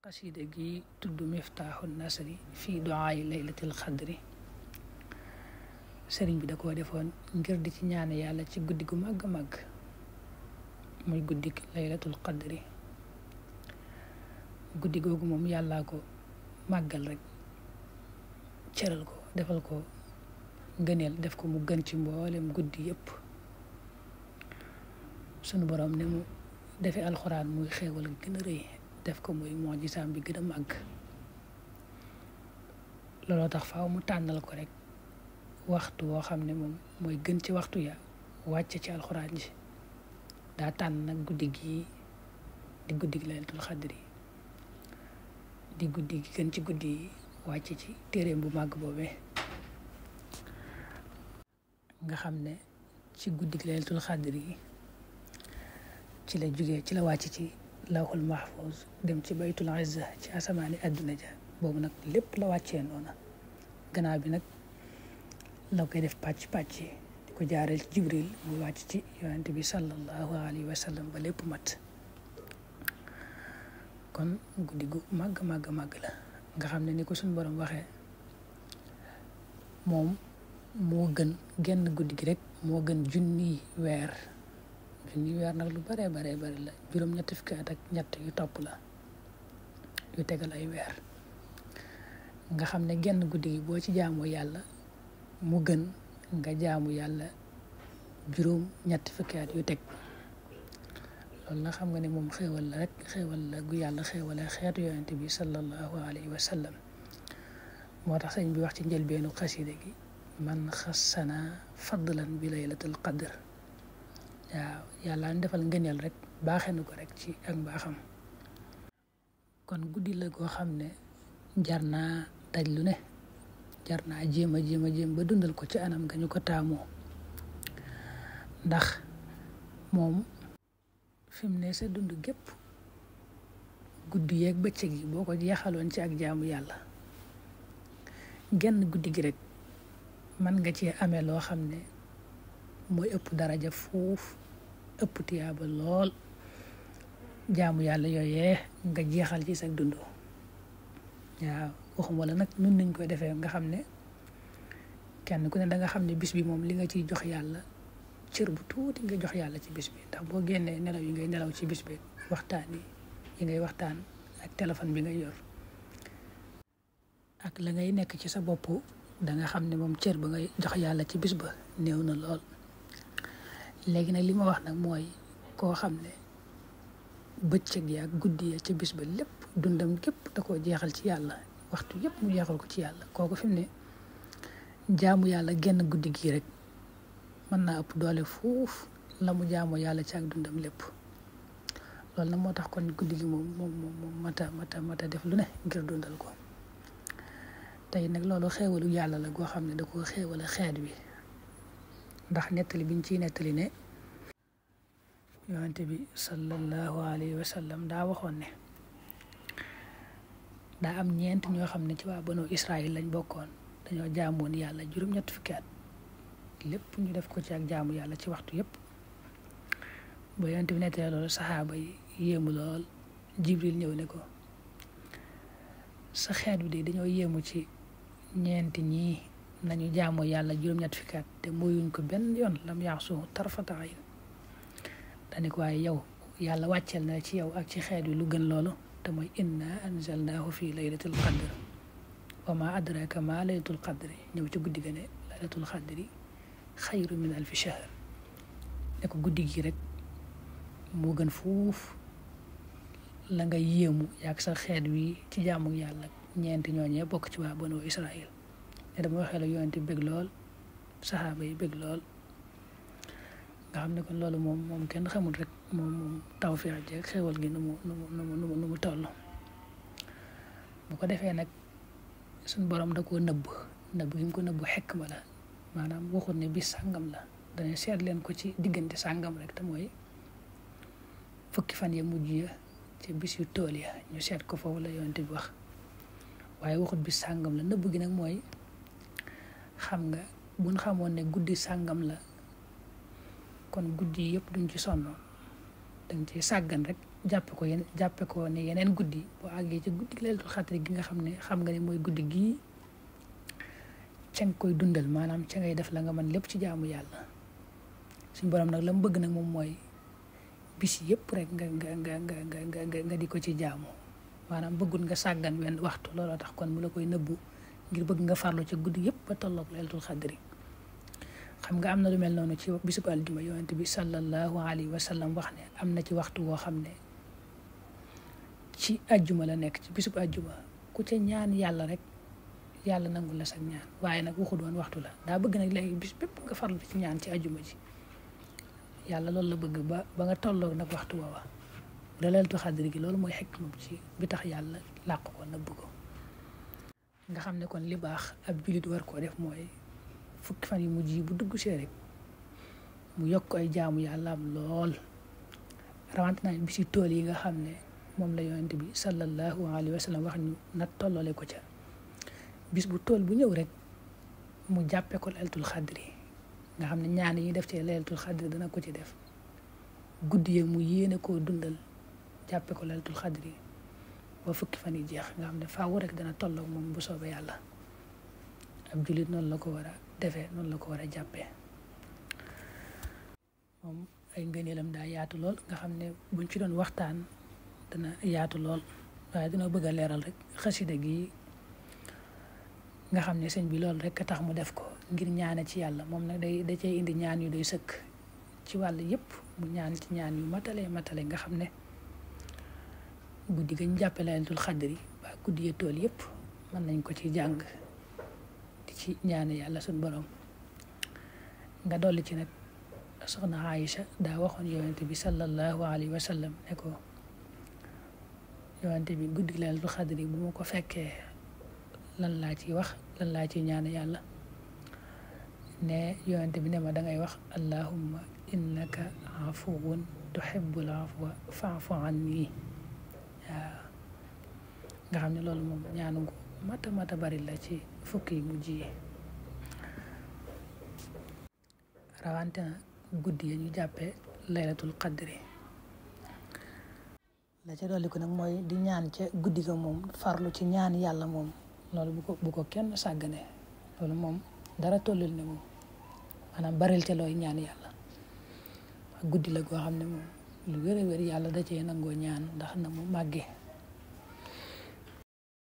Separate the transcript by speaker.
Speaker 1: xasida gi tudd Miftaaxul Nasri fii duaayi laylatil xadri sëriñ bi da koo defoon ngir di ci ñaan yàlla ci guddi gu màgg màgg muy guddik laylatul xadri. guddi googu moom yàllaa ko màggal rek cëral ko defal ko ngëneel, def ko mu gën ci mboolem guddi yëpp. sunu borom ne mu defee alxuraan muy xéewal gi gën a rëy, def ko muy moojisaam bi gën a màgg. looloo tax faaw mu tànnal ko rek waxtu woo xam ne moom mooy gën ci waxtu ya wàcce ci alxuraan ji. daa tànn nag guddi gi di guddi gi laylatul xadri, di guddi gi gën ci guddi yi wàcce ci téeréem bu màgg boobee nga xam ne ci guddi gi laylatul xadri yi ci la jugee, ci la wàcc ci lawhul mahfuz dem ci baytul izza ci asamaani adduna ja. boobu nag lépp la wàccee noona. gannaaw bi nag la koy def pàcc di ko jaareel ci jibril muy wàcc ci yonent bi sallallahu alayhi wa sallam ba lépp mat. kon guddi gu màgg la nga xam ne ni ko suñu borom waxee moom moo gën genn guddi gi rek moo gën junni weer nag lu bare la. juróom-ñetti fukki at ak ñett yu topp la yu tegal ay weer. nga xam ne genn guddi gi boo ci jaamu yàlla mu gën nga jaamu yàlla juróom-ñetti fukki at yu teg. loolu nag xam nga ne moom xéewal la rek, xéewal la gu yàlla xéewale xeetu yonent bi sallallahu alayhi wa sallam. moo tax sëñ bi wax ci njëlbeenu xasida gi man xassana fadlan bi laylatul qadr. waaw yàlla defal ngëneel rek, baaxee na ko rek ci ak mbaaxam. kon guddi la goo xam ne jar naa daj lu ne, jar naa jéem ba dundal ko ci anam nga ñu ko taamoo. ndax moom fi mu ne sa dund gépp guddi yeeg bëccëg yi boo ko jeexaloon ci ak jaamu yàlla, genn guddi gi rek mën nga ci amee loo xam ne mooy ëpp daraja fuuf, ëpp tiyaaba lool jaamu yàlla yooyee nga jeexal ci sa dund. waaw waxuma la nag nun nañ koy defee nga xam ne kenn ku ne da nga xam ne bis bi moom li nga ciy jox yàlla cër bu tuuti nga jox yàlla ci bis bi. ndax boo génnee nelaw yi ngay nelaw ci bis bi, waxtaan yi ngay waxtaan ak téléphone bi ngay yor ak la ngay nekk ci sa bopp, da nga xam ne moom cër ba ngay jox yàlla ci bis ba néew na lool. léegi nag li ma wax nag mooy koo xam ne bëccëg ya ak guddi ya ci bis ba lépp dundam gépp da koo jeexal ci yàlla, waxtu yëpp mu jeexal ko ci yàlla. kooku fi mu ne jaamu yàlla genn guddi gii rek mën naa ëpp doole fuuf la mu jaamoo yàlla ci ak dundam lépp. loolu nag moo tax kon guddi gi moom mata def lu ne ngir dundal ko. tey nag loolu xéewalu yàlla la goo xam ne da koo xéewale xeet wi. ndax nettali biñ ciy nettali ne yonent bi sallallahu alayhi wa sallam daa waxoon ne daa am ñeent ñoo xam ne ci waa banu Israël lañ bokkoon, dañoo jaamoon yàlla juróom-ñetti fukki at lépp ñu def ko ci ak jaamu yàlla ci waxtu yëpp. ba yonent bi nettalee loolu saxaaba yi yéemu lool. Jibril ñëw ne ko sa xeet bi de dañoo yéemu ci ñeenti ñii nañu jaamoo yàlla juróom-ñetti fukki at te mooyuñ ko benn yoon lam yaasu tarfata ayn. dane ko waaye yow yàlla wàcceel na ci yow ak ci xeet wi lu gën loolu, te mooy inna anzalnaahu fi laylatul qadr wa ma adraka ma laylatul qadri. ñëw ci guddi ga ne laylatul qadri xayru min alfi shahr. ne ko guddi gi rek moo gën fuuf la nga yéemu yaag sa xeet wi ci jaamu yàlla ñeenti ñooñee bokk ci waa banu Israël. ne dama waxee la yonent bëgg lool, saxaaba yi bëgg lool. nga xam ne kon loolu moom kenn xamul rek moom tawfeex jeeg xéewal gi nu mu toll. bu ko defee nag suñ borom da koo nëbb gi mu ko nëbb xekma la, maanaam waxul ne bis sàngam la, dana seet leen ko ci diggante sàngam rek, te mooy fukki fan ya mujj ya ci bis yu tool ya ñu seet ko foofu la yonent bi wax. waaye waxul bis sàngam la. nëbb gi nag mooy xam nga buñ xamoon ne guddi sàngam la kon guddi yëpp duñ ci sonn, dañ ci sàggan rek jàppe ko ne yeneen guddi boo àggee ci guddi laylatul xadri gi nga xam nga ne mooy guddi gii ca nga koy dundal maanaam ca ngay def la nga mën lépp ci jaamu yàlla. suñ borom nag la mu bëgg nag moom mooy bis yëpp rek nga di ko ci jaamu maanaam bëggul nga sàggan wenn waxtu. looloo tax kon mu la koy nëbbu ngir bëgg nga farlu ci guddi yëpp ba tolloog laylatul xadri. xam nga am na lu mel noonu ci bisub aljuma yonent bi sallallahu alayhi wa sallam wax ne am na ci waxtu woo xam ne ci ajjuma la nekk ci bisub ajjuma ku ca ñaan yàlla rek yàlla nangul la sax ñaan. waaye nag waxu doon waxtu la daa bëgg nag léegi bis bépp nga farlu ci ñaan ci ajjuma ji. yàlla loolu la bëgg ba nga tolloog nag waxtu woowa laylatul xadri gi. loolu mooy xikma bi tax yàlla làq ko nëbb ko. nga xam ne kon li baax ab jullit war koo def mooy fukki fan yi mujj yi bu dugg see rek mu yokk ay jaamu yàlla am lool. rawante naa bisi tool yi nga xam ne moom la yonent bi sallallahu alayhi wa sallam wax ñu nag tolloole ko ca. bis bu tool bu ñëw rek mu jàppe ko laylatul xadri nga xam ne ñaan yi def ci laylatul xadri dana ko ci def. guddi yeeg mu yéene koo dundal jàppe ko laylatul xadri ba fukki fan yi jeex nga xam ne faaw rek dana tolloog moom bu soobee yàlla. ab jullit noonu la ko war a defee noonu la ko war a jàppee. moom ay ngëneelam daa yaatu lool nga xam ne buñ ci doon waxtaan dana yaatu lool waaye dina bëgg a leeral rek xasida gi nga xam ne sëñ bi loolu rek a tax mu def ko ngir ñaane ci yàlla. moom nag da cay indi ñaan yu doy sëkk ci wàll yëpp mu ñaan ci ñaan yu matale nga xam ne guddi gañ jàppe laylatul xadri ba guddi ya tool yëpp mën nañ ko ci jàng di ci ñaane yàlla suñ borom. nga dolli ci nag soxna Aïcha daa waxoon yonent bi sallallahu alayhi wa sallam ne ko yonent bi guddi laylatul xadri bu ma ko fekkee lan laa ciy wax lan laa ciy ñaan yàlla. ne yonent bi ne ma dangay wax allahumma innaka afuwun tuhibbul afwa fa'fu anni. waaw nga xam ne loolu moom ñaanu gu mata bari la ci fukki yi mujj yi. rawante na guddi ya ñu jàppee laylatul qadri. la ca dolli ko nag mooy di ñaan ca guddi ga moom farlu ci ñaan yàlla moom loolu bu ko kenn sàggane. loolu moom dara tollul ne moom maanaam baril ca looy ñaan yàlla. guddi la goo xam ne moom lu wér a wér yàlla da cee nangoo ñaan ndax na mu màggee